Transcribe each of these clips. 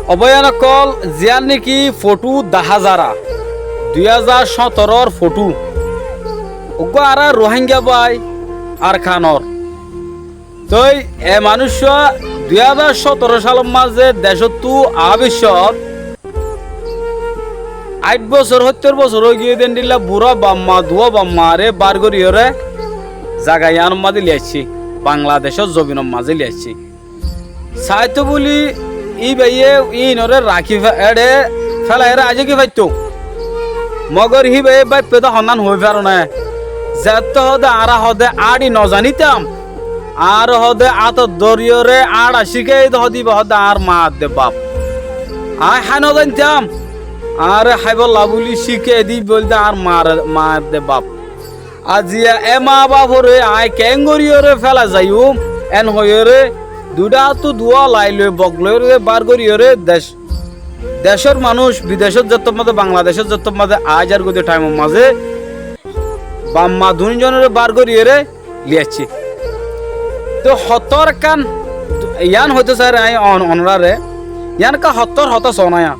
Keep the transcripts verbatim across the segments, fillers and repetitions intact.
Ó báiyain ókkol, ziyán néki fotú dahá zar, dui házar cóñtoror fotú. Uggúa añára Ruháingga bái Arkanor. Toi e manúiccúa dui házar cóñtoro salor mazé decóttu aá biccót áit bosór, hóittor bosór óigiyoi dé endilla burá bafma, duwá bafmaaré bár goríyoré zaga yiánor mazé liyaiccí, Bangladecór zobinor mazé liyaiccí. Saáito bóli íbayé íinoré rakí fe-, éçe félaiyeré aizó ki faittóu. Mogor híbayé báippe dé honnán hoói faro né. Zeétto hoóde añára hoóde áçi nozanítam, añáre hoóde átot dóriyoré áça cíkaiyé dé hoóde íba hoóde añár maadde baf. Aññí hái nozaintam, añáre háibolla bóli cíkaiyé dé íba óilde añár maadde baf. Aziya é maa baforé aññí keéngoríyoré félai zaiyúm, én hoiyóre duitá áttú duwá lai loi bok loiyóre bár goríyoré dec, decór manúic bidecót zettót mazé, Bangladecót zettót mazé aái zargói dé thaimor mazé bafma duúnzonoré bár goríyoré liyaiccí. Toi hottór ekkán yián hoitó sair aññí on-, onoráre, yián ekká hottór hotá soónaya.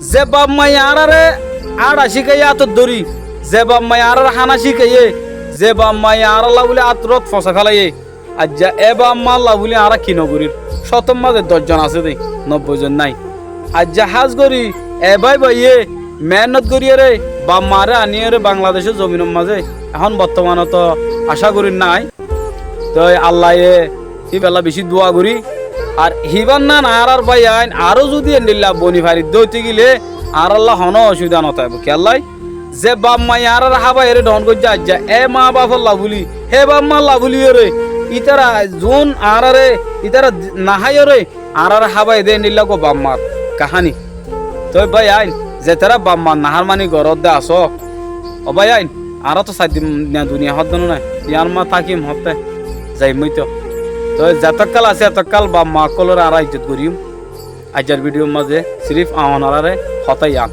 Ze bafmaye añáráre áça cíkaiyé átot dóri, ze bafmaye añáráre hána cíkaiyé, ze bafmaye añárálla bóli át rot fosai félaiyé, aijja é bafmalla bóli añára ki nogorír? Cótor mazé doc zon asé dé, nobboi zon nái. Aijja hás gorí e báibaye meénnot goríyoré bafmaaré aníyoré Bangladecór zobinor mazé ehón bottomanot acá gorír nái. Toi Allaye íballa bicí dua gorí. Ar híbannán añárár báiyain aró zudi endilla boni fariddé óite gilé añárálla honó ocubida notáibo. Kiyólla? Ze bafmaye añáráre hábaiyeré dhoón goijjé aijja é maa bafolla bóli, hé bafmalla bóliyoré ítara zuún añáráre ítara naháiyoré añáráre hábaiyé dé endilla uggúa bafmar kaháni. Toi báiyain, zetará bafmar nahármani goródde asó, ó báiyain, añára to sair din duniya hoódde noó nái, yián mazé tákiyum hoótte, zaiyum óito. Toi zetókkal así etókkal bafma ókkolóre añára izzot goríyum. Aijjar bidiyór mazé siríf añáráre hotá yián.